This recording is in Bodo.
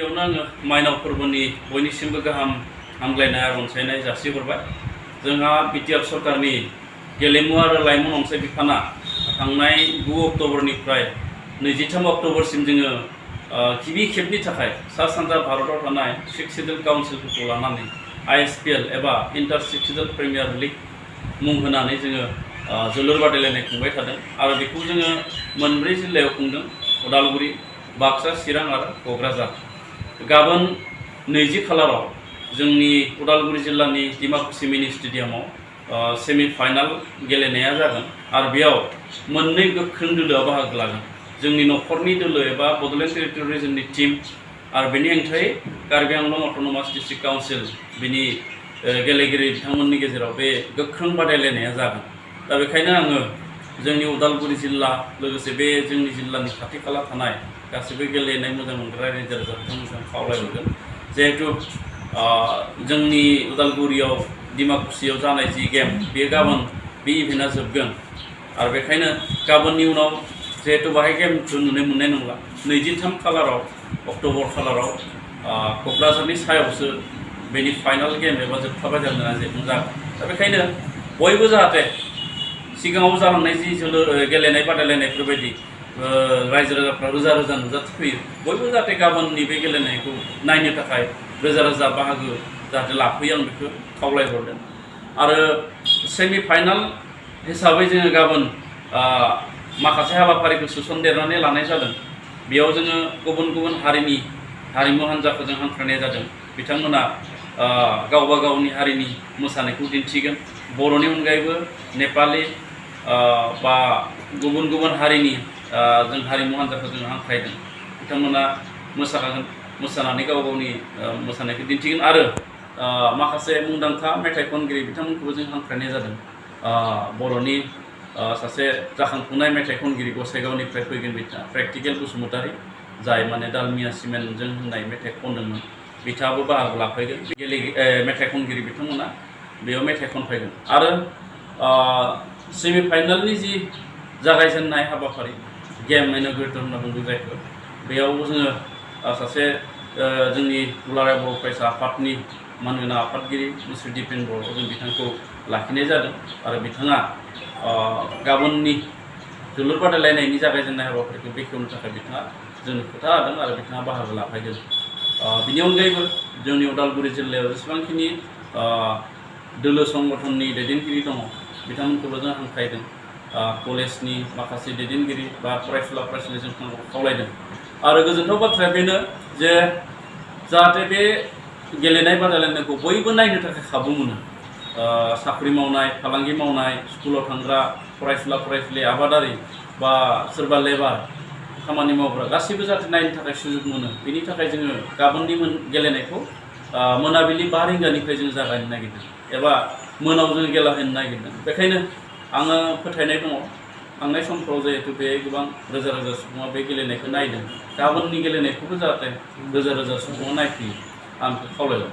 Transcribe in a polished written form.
गिबियावनो आङो माइनाव फोरबोनि बयनिसिमबो गाहाम हामग्लायनाय आरो अनसायनाय जासिहरबाय। जोंहा बिटिआर सरकारनि गेलेमु आरो लाइमोन अनसाय बिफाना थांनाय 9 अक्ट'बरनिफ्राय 23 अक्ट'बरसिम जोङो गिबि खेबनि थाखाय सा सानजा भारताव थानाय 6 सिडुल काउन्सिलफोरखौ लानानै ISPL एबा इन्टार सिडुल प्रिमियार लिग मुं होनानै जोङो जोलुर बादायलायनाय खुंबाय थादों आरो बेखौ जोङो मोनब्रै जिल्लायाव खुंदों। उदालगुरि, बाक्सा, चिरां आरो क'क्राझार। गाबोन 20 खालाराव जोंनि उदालगुरि जिल्लानि डिमाकुसि मिनि स्टेडियामाव सेमि फाइनाल गेलेनाया जागोन आरो बेयाव मोननै गोख्रों दोलोआ बाहागो लागोन। जोंनि न'खरनि दोलो एबा बड'लेण्ड टेरिटरि रिजननि टीम आरो बेनि अनगायै Karbi Anglong autonomous district council बिनि गेलेगिरि बिथांमोननि गेजेराव बे गोख्रों बादायलायनाया जागोन। दा बेखायनो आङो जोंनि उदालगुरि जिल्ला लोगोसे बे जोंनि जिल्लानि खाथि खाला थानाय गासैबो गेलेनाय मोजां मोनग्रा रायजो राजा बिथांमोनखौ खावलायहरगोन। जिहेतु जोंनि उदालगुरियाव डिमाकुसियाव जानाय जि गेम बे गाबोन बे इभेन्टआ जोबगोन आरो बेखायनो गाबोननि उनाव जिहेतु बाहाय गेमखौ नुनो मोननाय नंला। 23 खालाराव अक्ट'बर खालाराव क'क्राझारनि सायावसो बेनि फाइनाल गेम एबा जोबथा बादायलायनाया जागोन। दा बेखायनो बयबो जाहाथे सिगाङाव जालांनाय जि जोलुर गेलेनाय बादायलायनायफोरबायदि रायजो राजाफ्रा रोजा रोजा नुजाथिफैयो, बयबो जाहाथे गाबोननि बे गेलेनायखौ नायनो थाखाय रोजा रोजा बाहागो जाहाथे लाफैयो आं बेखौ खावलायहरदों। आरो सेमि फाइनाल हिसाबै जोङो गाबोन माखासे हाबाफारिखौ सोसनदेरनानै लानाय जादों। बेयाव जोङो गुबुन गुबुन हारिनि हारिमु हान्जाखौ जों हांख्रायनाय जादों। बिथांमोना गावबा गावनि हारिनि मोसानायखौ दिन्थिगोन। बर'नि अनगायैबो नेपालि बा गुबुन गुबुन हारिनि जों हारिमु हान्जाखौ जों हांख्रायदों। बिथांमोना मोसागोन, मोसानानै गाव गावनि मोसानायखौ दिन्थिगोन आरो माखासे मुंदांखा मेथाइ खनगिरि बिथांमोनखौबो जों हांख्रायनाय जादों। बर'नि सासे जाखांफुनाय मेथाइ खनगिरि गसाइगावनिफ्राय फैगोन बिथाङा प्रेक्टिकेल बसुमतारी, जाय माने दालमिया सिमेन्टजों होननाय मेथाइ खनदोंमोन, बिथाङाबो बाहागो लाफैगोन। मेथाइ खनगिरि बिथांमोना बेयाव मेथाइ खनफैगोन आरो सेमि फाइनालनि जि जागायजेननाय हाबाफारि गेम इन'ग्रेटर होनना बुंदों जायखौ, बेयाव जोङो सासे जोंनि दुलाराय बर' फरायसा आफादनि मानगोनां आफादगिरि मिस्टार दिपेन बर' जों बिथांखौ लाखिनाय जादों आरो बिथाङा गाबोननि जोलुर बादायलायनायनि जागायजेननाय हाबाफारिखौ बेखेवनो थाखाय बिथाङा जोंनो खोथा होदों आरो बिथाङा बाहागो लाफैगोन। बिनि अनगायैबो जोंनि उदालगुरि जिल्लायाव जेसेबांखिनि दोलो संगठननि दैदेनगिरि दङ बिथांमोनखौबो जों हांख्रायदों। कलेजनि माखासे दैदेनगिरि बा फरायसुला फरायसुलि जों खावलायदों आरो गोजोनथाव बाथ्राया बेनो जे जाहाथे बे गेलेनाय बादायलायनायखौ बयबो नायनो थाखाय खाबु मोनो। साख्रि मावनाय, फालांगि मावनाय, स्कुलाव थांग्रा फरायसुला फरायसुलि, आबादारि बा सोरबा लेबार खामानि मावग्रा गासैबो जाहाथे नायनो थाखाय सुजुग मोनो। बेनि थाखाय जोङो गाबोननि गेलेनायखौ मोनाबिलि 5 रिंगानिफ्राय जों जागायनो नागिरदों एबा मोनाव जों गेला होनो नागिरदों। बेखायनो आङो फोथायनाय दङ थांनाय समफ्राव जिहेतु बे गोबां रोजा रोजा सुबुङा बे गेलेनायखौ नायदों, गाबोननि गेलेनायखौबो जाहाथे रोजा रोजा सुबुङा नायफैयो आं बेखौ खावलायबाय।